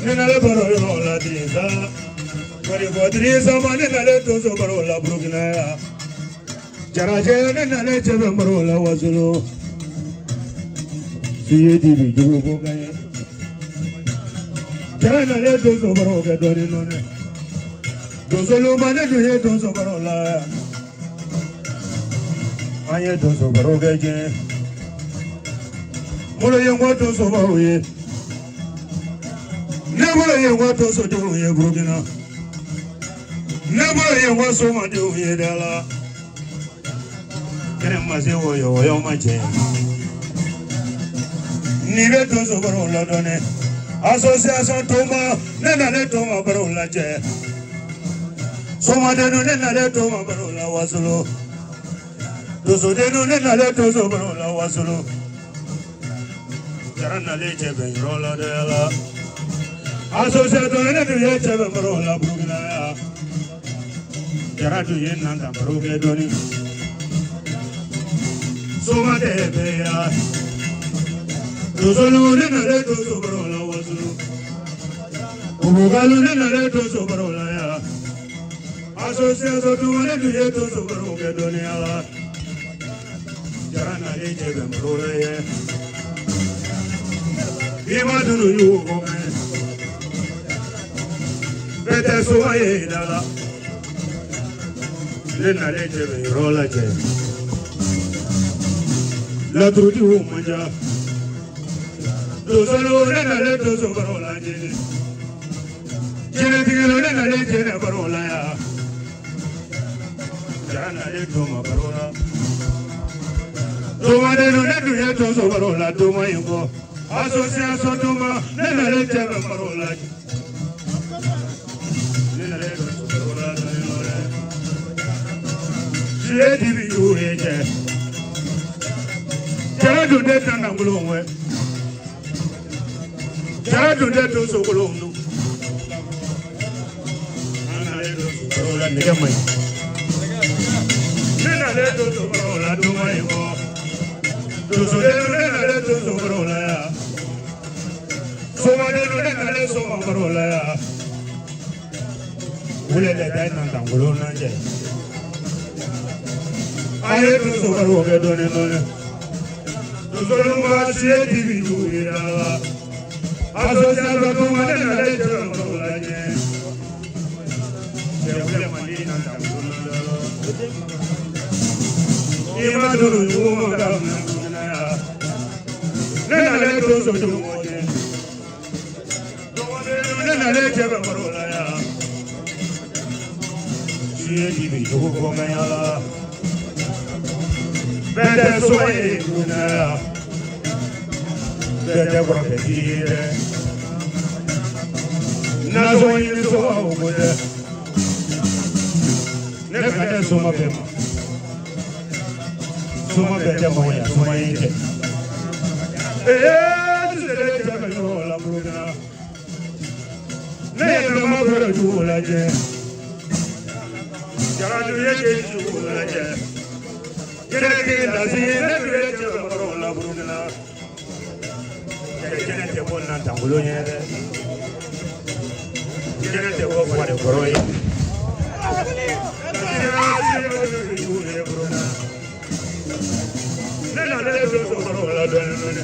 Ne nalen baro yɔrɔ la Dirisa bari ko Dirisa ma ne nalen donso baro la Burukina yan Jarajɛ ne nalen cɛbɛ baro la Wasolo Siye dibi jugu ko ka ye Jara nalen donso baro kɛ dɔɔni dɔɔni Donsolu ma ne dun ye donso baro la an ye donso baro kɛ diɲɛ bolo ye n ko donso baro ye ne bolo ye n ko donsodenw ye Burukina ne bolo ye n ko somadenw ye da la kɛnɛ ma se wɔyɔ wɔyɔ ma cɛ n'i bɛ donso baro la dɔɔni association toma ne nalen toma baro lajɛ somadenw ne nalen toma baro la Wasolo donsodenw ne nalen donso baro la Wasolo Jara nalen cɛ bɛ yɔrɔ la dɛ la association ne dun ye cɛ bɛ baro la Burukina yan Jara dun ye nanta baro kɛ dɔɔni somaden bɛ yan donsolu ne nalen donso baro la Wasolo Bobokalu ne nalen donso baro la yan association tuma ne dun ye donso baro kɛ dɔɔni la Jara nalen cɛ bɛ baro la ye i ma dunu y'u kɔ mɛn bɛɛ tɛ soma ye da la ne nalen cɛ bɛ yɔrɔ lajɛ laturutigiw man ca donsolu ne nalen donso baro la jɛnɛ jɛnɛtigilu ne nalen jɛnɛ baro la yan Jara nalen toma baro la tomadenw ne dun ye donso baro la toma in kɔ association toma ne nalen cɛ bɛ baro la ne nalen donso baro la siye dibi y'u ye cɛ jara dun tɛ dandankolon wɛ jara dun tɛ donso kolon dun an nalen donso baro la nɛgɛ man ɲi ne nalen donso baro la toma in kɔ donsodenw ne nalen donso baro la yan somadenw ne nalen soma baro la yan wele de da nantankolon na cɛ a ye donso baro kɛ dɔɔni dɔɔni donsolu ma siye dibi y'u ye la association tuma ne nalen cɛ bɛ baro la ɲɛ cɛ wele man di nantankolon na i ma dunu jugu ma daminɛ Burukina yan ne nalen donso jugu mɔ cɛ ne nalen cɛ bɛ baro la yan siye dibi jugu ko mɛn la bɛɛ tɛ soma ye Burukina yan bɛɛ tɛ kɔrɔkɛ tigi ye dɛ nasɔngɔ ɲini somaw ko dɛ ne ka tɛ soma bɛɛ ma soma bɛɛ tɛ mɔgɔ ye soma ye cɛ ee sisɛlɛ cɛ bɛ yɔrɔ la Burukina ne ye nama bɛrɛ jugu lajɛ jaraju ye cɛ jugu lajɛ jɛnɛtigi lasi ne dun ye cɛ bɛ baro la Burukina cɛ jɛnɛ tɛ bɔ nantankolon ye dɛ jɛnɛ tɛ bɔ fɔde kɔrɔ ye ne nalen donso baro la dɔɔni dɔɔni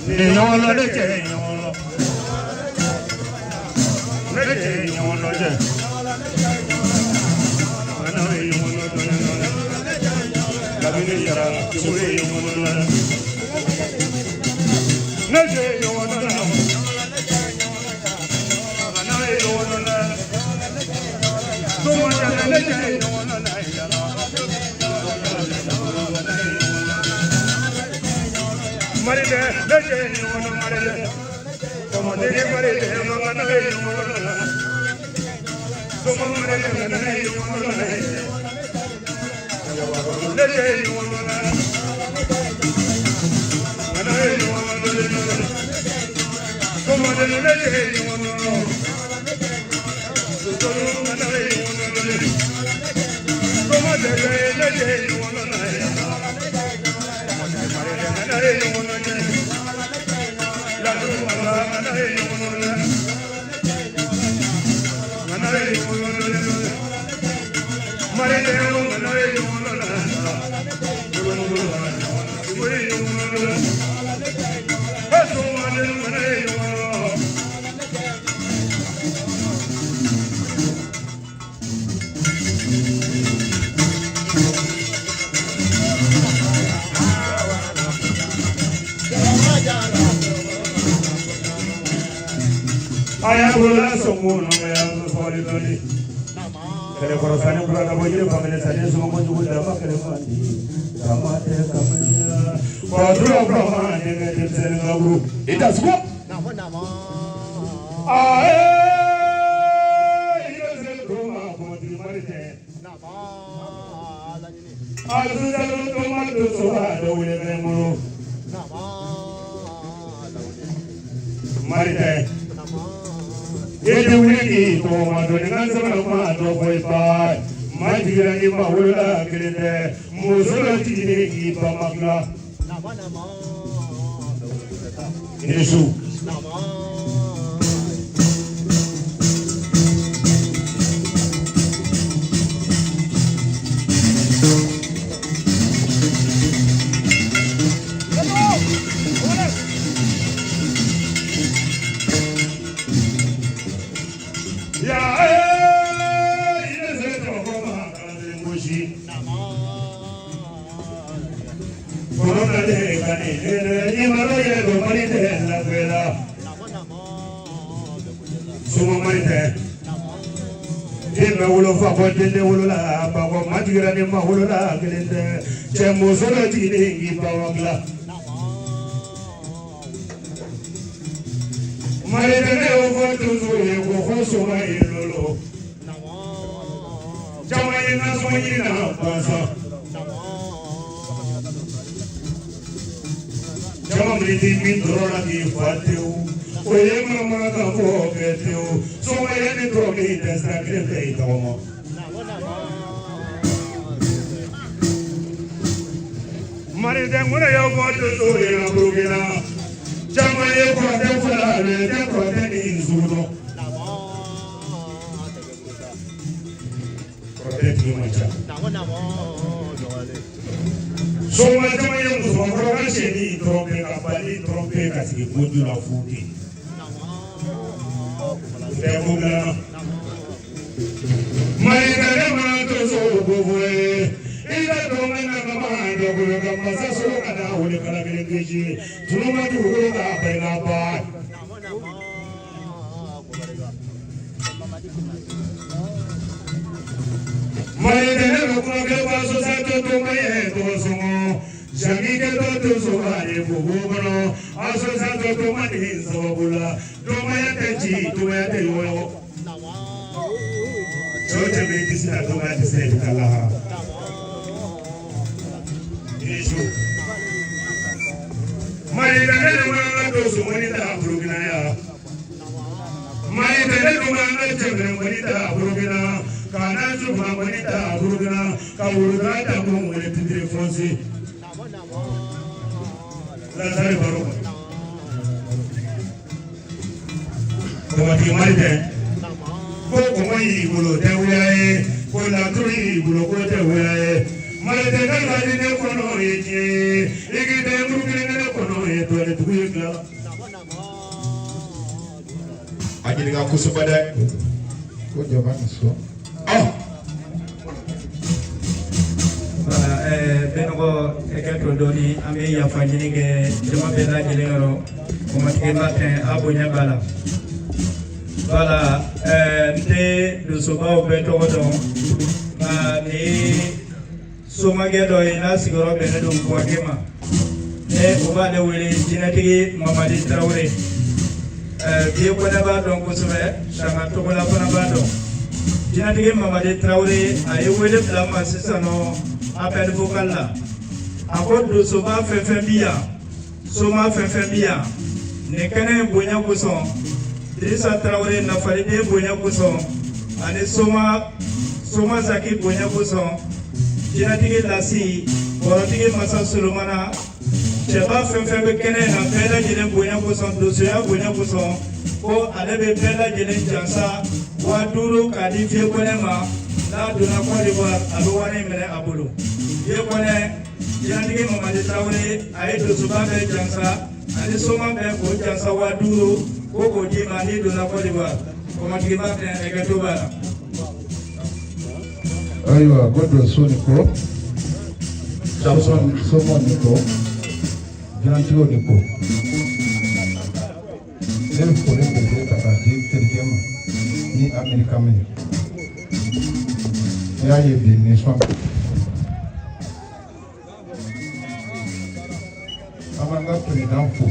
nin ɲɔgɔn lɔ ne cɛ ye ɲɔgɔn lɔ ne cɛ ye ɲɔgɔn lɔ cɛ ana ye ɲɔgɔn lɔ dɔɔni dɔɔni kabini jara sogo ye ɲɔgɔn lɔ ne cɛ ye ɲɔgɔn lɔ ana ye ɲɔgɔn lɔ somajɛ ne cɛ ye ɲɔgɔn lɔ Maride, ne cɛ ye ɲɔgɔn lɔ maride kɔmɔdeni maride mangana ye ɲɔgɔn lɔ soma maride ngana ye ɲɔgɔn lɔ ne cɛ ye ɲɔgɔn lɔ ngana ye ɲɔgɔn lɔ kɔmɔdeni ne cɛ ye ɲɔgɔn lɔ sotolu ngana ye ɲɔgɔn lɔ kɔmɔdeni ne cɛ ye ɲɔgɔn lɔ. Maya bolola sɔnko nɔgɔya fɔli dɔɔni. Kɛlɛkɔrɔ sani kura ka bɔ yiri fankelen sani sɔgɔma jugu dama kɛlɛ man di. Kama tɛ kamalenya. Kɔdura kɔma denkɛ denmisɛnnin ka buru. I da sugu. Aa ee i bɛ se to ma kɔmɔtigi mari tɛ. A dusalo to ma don so a dɔ wele bɛ n bolo. Mari tɛ. I tɛ wuli k'i tɔgɔma dɔɔni n ka sɛbɛn kuma dɔ fɔ i ba ye. Maa jiginna ni ma wolola kelen tɛ. Muso dɔ jiginnen k'i ba ma tila. I ni su. Ya ee i bɛ se tɔgɔ ma kalanden gosi. Kɔnɔ nalen ka ni i ma dɔ yɛrɛ dɔn mali tɛ lafɛla. Soma mali tɛ. Den bɛ wolo fa kɔ den tɛ wolola ba kɔ ma jiginna ni ma wolola kelen tɛ. Cɛ muso dɔ jiginnen k'i ba wa tila. Mali tɛ ne y'o fɔ donso ye ko fɔ soma ye lolo. Caman ye nasɔngɔ ɲini na gansan. Caman min ti min dɔrɔn la k'i fa tewu. O ye manamana kan fɔ kɛ tewu. Soma ye ni dɔrɔn min tɛ sira kelen fɛ i tɔgɔma. Mali tɛ ŋɔnɔ y'aw fɔ donso ye na Burukina. Caman ye kɔrɔtɛ fɔlɔ mɛ tɛ kɔrɔtɛ ni sugu dɔn. Kɔrɔtɛ tigi man ca. Soma caman ye musokɔrɔba ka sɛni dɔrɔn ka bali dɔrɔn ka sigi koju la fu ten. O tɛ ko dilanna. Mali tɛ ne mana donso ko fɔ ye. I ka dɔn ka na ka ma dɔgɔkolo ka masa sɔrɔ ka da wele kala kelen kisi. Tunu ma dugukolo ka barika ba. Mali tɛ ne bɛ kuma kɛ ba sɔsɔ to ma ye tɔgɔ sɔngɔ. Jami kɛ tɔ donso ale bobo kɔnɔ. A sɔsɔ to ma nin sababu la. Dɔnbaya tɛ ci, dɔnbaya tɛ yɔgɔyɔgɔ. Cɛw cɛ bɛ disi la dɔnbaya tɛ se i bɛ taa lahara. I ni su. Mali tɛ ne dun ka donso mɔni ta Burukina yan. Mali tɛ ne dun ka cɛfɛn mɔni ta Burukina. Ka na sufa mɔni ta Burukina. Ka wuluda ta ko wele titiri fɔnse. Lazare baro kɔnɔ. Kɔmɔtigi Mali tɛ. Ko kɔngɔ y'i bolo tɛ wuya ye. Ko laturu y'i bolo ko tɛ wuya ye. Mali tɛ ne ka di ne kɔnɔ ye tiɲɛ ye. I k'i tɛ muru kelen ne kɔnɔ ye dɔɔnin dugu ye tila. A ɲininka kosɛbɛ dɛ. Ko jama ni so. Ɔ. Voilà, bɛnɔgɔ hakɛ to dɔɔni, an bɛ yafa ɲini kɛ jama bɛɛ lajɛlen yɔrɔ. Kɔmɔtigi Martin, a bonya b'a la. Voilà, n tɛ donsobaw bɛɛ tɔgɔ dɔn, nka nin ye somakɛ dɔ ye n'a sigiyɔrɔ bɛnnen don Buwake ma. Ne o b'ale wele jinɛtigi Mamadi Tarawele. Biye Kɔnɛ b'a dɔn kosɛbɛ, Sanga Togola fana b'a dɔn. Jinɛtigi Mamadi Tarawele a ye wele bila n ma sisan nɔ appel vocal la. A ko donsoba fɛn fɛn bi yan, soma fɛn fɛn bi yan, nin kɛnɛ in bonya kosɔn, Dirisa Tarawele nafaliden bonya kosɔn, ani soma soma Zaki bonya kosɔn, jinɛtigi Lasi, bɔrɔtigi Masa Solomana, cɛba fɛn fɛn bɛ kɛnɛ in na bɛɛ lajɛlen bonya kosɔn, donsoya bonya kosɔn, ko ale bɛ bɛɛ lajɛlen jansa 5000 k'a di Vieux Kɔnɛ ma. N'a donna Côte d'Ivoire, a bɛ wari in minɛ a bolo. Vieux Kɔnɛ, jinɛtigi Mamadi Tarawele a ye donsoba bɛɛ jansa ani soma bɛɛ k'o jansa 5000 ko k'o d'i ma n'i donna Côte d'Ivoire. Kɔmɔtigi Martin, hakɛto b'a la. Ayiwa, ko donso ni ko. Soma ni ko. Jinɛtigiw ni ko. Ne bɛ foli belebele ta k'a di n Terikɛ ma ni Amerika min ye. N'i y'a ye bi nisɔn an b'an ka président fo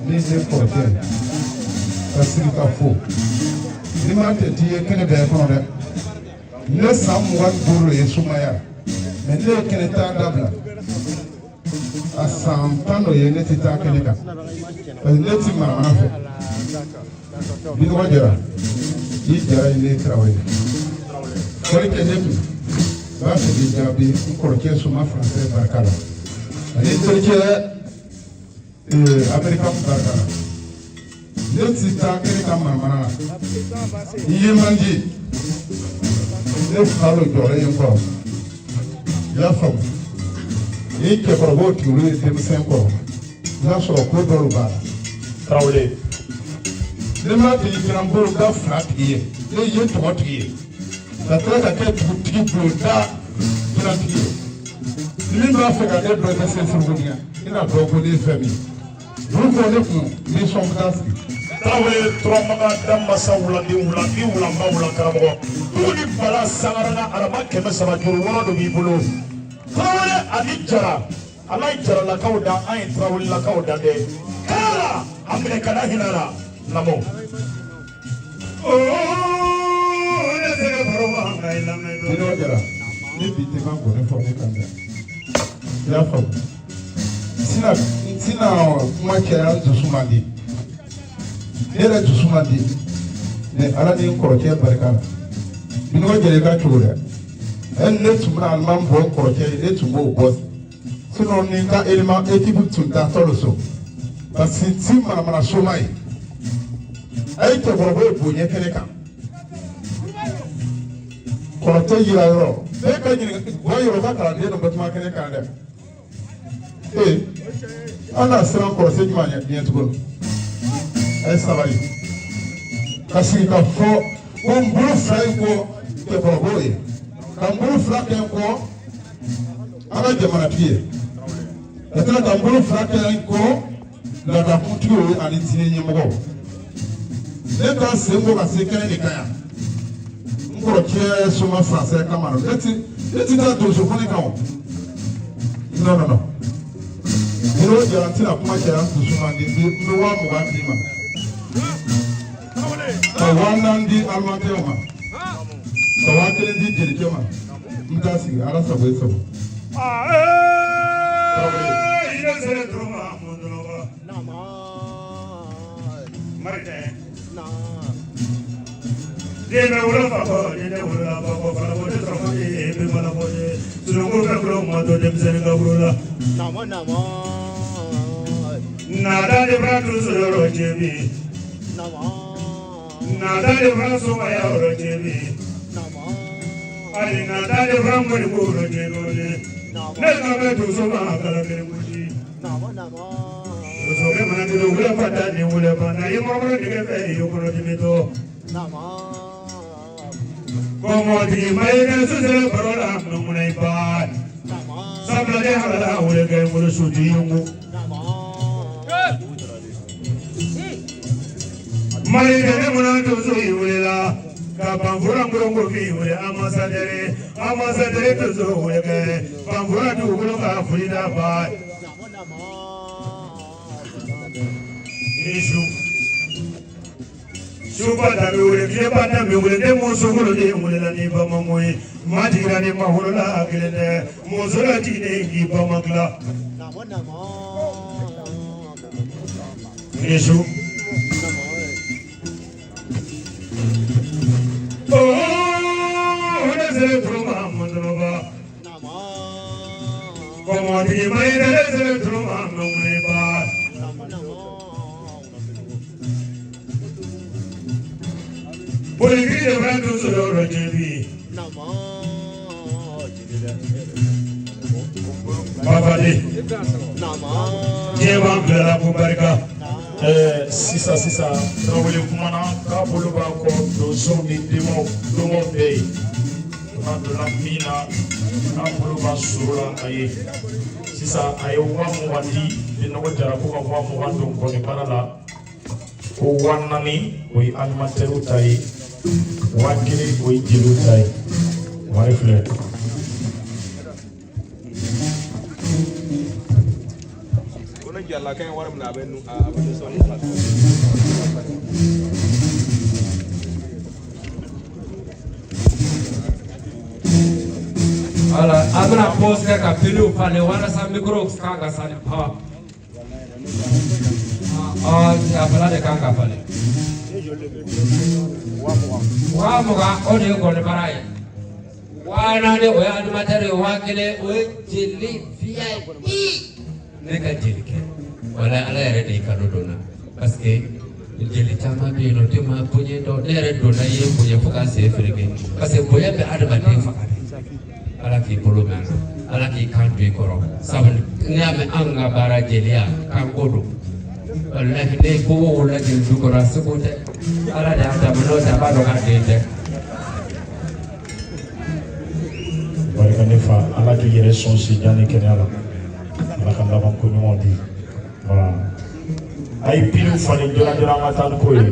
ni ne kɔrɔkɛ ye ka sigi ka fo ni ma tɛ t'i ye kɛnɛ bɛɛ kɔnɔ dɛ. Ne san 25 ye sumaya, mais ne ye kɛnɛ taa dabila a san 10 dɔ ye. Ne tɛ taa kɛnɛ kan parce que ne ti manamana fɛ. Binɔgɔ Jara i Jara ye, ne Tarawele kɔri kɛ ne kun n b'a fɛ k'i jaabi n kɔrɔkɛ Soma Faransɛ barika la ani n terikɛ Amerika barika la. Ne ti taa kɛnɛ kan manamana la, i ye man di. Ne fa lo jɔlen ye n kɔrɔ, i y'a faamu. Ni cɛkɔrɔbaw tigi olu ye denmisɛn kɔrɔ, i b'a sɔrɔ ko dɔw b'a la. Tarawele. Ne ma deli jiran bonda fila tigi ye, ne ye tɔgɔ tigi ye ka tila ka kɛ dugutigi bonda jirantigi ye. Ni min b'a fɛ ka ne dɔn, i ka se Sorokominya, i n'a dɔn ko ne ye fɛn min ye. Dugu kɔ ne kun ni sɔn bɛ taa sigi. Tarawele Turamaga Damasa wulandi wulandi wulamba wula karamɔgɔ dugu ni bala sangaranga araba 300 juru wɔɔrɔ de b'i bolo. Tarawele ani Jara, Ala ye Jaralakaw dan, an ye Tarawelelakaw dan dɛ. Kala a minɛ ka na hinɛ la lamɔ. Binɔgɔ Jara, ni bi tɛ ma gɔni fɔ ne kan dɛ, i y'a faamu. Sina sina kuma caya, n dusu man di, ne yɛrɛ dusu man di, mais Ala ni n kɔrɔkɛ barika la. Binɔgɔ Jara, i ka cogo dɛ. Ɛ, ne tun bɛna aliman bɔ n kɔrɔkɛ ye, ne tun b'o bɔ, sinon ni n ka élément équipe tun taatɔ lo so, parce que si manamana soma ye a ye cɛkɔrɔba ye bonya kɛnɛ kan, kɔrɔtɛ yira yɔrɔ bɛɛ ka ɲininka bɔ yɔrɔ ka kalanden dɔ bɛ kuma kɛnɛ kan dɛ. Ee, an na siran kɔrɔtɛ jumɛn ɲɛ diɲɛ tuguni? A ye sabali ka sigi ka fɔ ko n bolo fila in kɔ cɛkɔrɔbaw ye, ka n bolo fila kɛ n kɔ an ka jamanatigi ye, ka tila ka n bolo fila kɛ n kɔ laadakuntigiw ye ani diinɛ ɲɛmɔgɔw. Ne ka sen bɔ ka se kɛnɛ de kan yan n kɔrɔkɛ Soma Faransɛ kama. Ne ti taa donso kɔnɛ kan o, non non non. Binɔgɔ Jara, n tɛna kuma caya, n dusu man di. N bɛ 20.000 d'i ma, ka 4.000 di alimatɛw ma, ka 1.000 di jelikɛ ma. N bɛ taa sigi. Ala sago i sago. Den bɛ wolo fa kɔ, den tɛ wolo la ba kɔ, falabɔ tɛ sɔrɔ ye bɛ falabɔ ye. Sununku bɛ kulo ma to denmisɛnnin ka wolo la. Nada de fana tun sɔrɔ cɛbi. Nada de fana sɔgɔya yɔrɔ cɛbi. Hali nada de fana mɔni ko yɔrɔ cɛbi. Ne ka bɛ donso ma kala kelen gosi. Donsokɛ mana tugu wula fata ni wula fana i mɔgɔ nɛgɛ fɛ i kɔnɔ dimi tɔ. Kɔmɔtigi ma ye kɛ susɛ baro la mɛmunna i ba. Sabula ne halala wele kɛ n bolo sotigi ye n ko. Mali kɛnɛ mana donso i welela ka banfura ngolongo k'i wele amasadɛri amasadɛri donso wele kɛ banfura dugukolo ka foli da ba. Ni su. Suba da bɛ wele, tileba da bɛ wele, ne muso wolo de welela ni bamako ye. Maa jiginna ni ma wolola kelen tɛ, muso la jiginnen k'i bama tila. Ni su. Oh, ne sere turuma mɔdɔrɔba. Kɔmɔtigi ma ye ne sere turuma mɔmɔneba. Politiki de fana tun sɔrɔ yɔrɔ jaabi. Bafade. Diɲɛ b'an bilala ko barika. Sisan sisan Tarawele kumana k'a bolo b'a kɔ donsow ni denbaw donbaw bɛɛ ye. N'a donna min na, k'a bolo b'a soro la a ye. Sisan a ye 20.000 di Binɔgɔ Jara ko ka 20.000 don gɔni baara la. Ko 4000 o ye animateur ta ye, 1000 o ye jeliw ta ye. Wari filɛ. Voilà, an bɛna pause kɛ ka piliw falen walasa micro kan ka sani. A fila de kan ka falen. 20,000 o de ye gɔnibara ye. 4000 o ye animateur ye, 1000 o ye jeli VIP. Ne ka jeli kɛ. Wala Ala yɛrɛ de ye cadeau don na. Parce que jeli caman bɛ yen nɔ, o tɛ maa bonya dɔn. Ne yɛrɛ donna i ye bonya fo k'a sen fereke. Parce que bonya bɛ adamaden faga de. Ala k'i bolo mɛn a la, Ala k'i kan don i kɔrɔ. Sabu n'i y'a mɛn anw ka baara jeliya kanko don. Walahi ne ko wolola jeli du kɔnɔ a seko tɛ. Ala de y'a d'a ma, n'o tɛ a b'a dɔn k'a den tɛ. Barika ne fa, Ala k'i yɛrɛ sɔn si jan ni kɛnɛya la. Ala ka laban ko ɲuman di. Voilà. A ye piliw falen joona joona, an ka taa ni ko ye.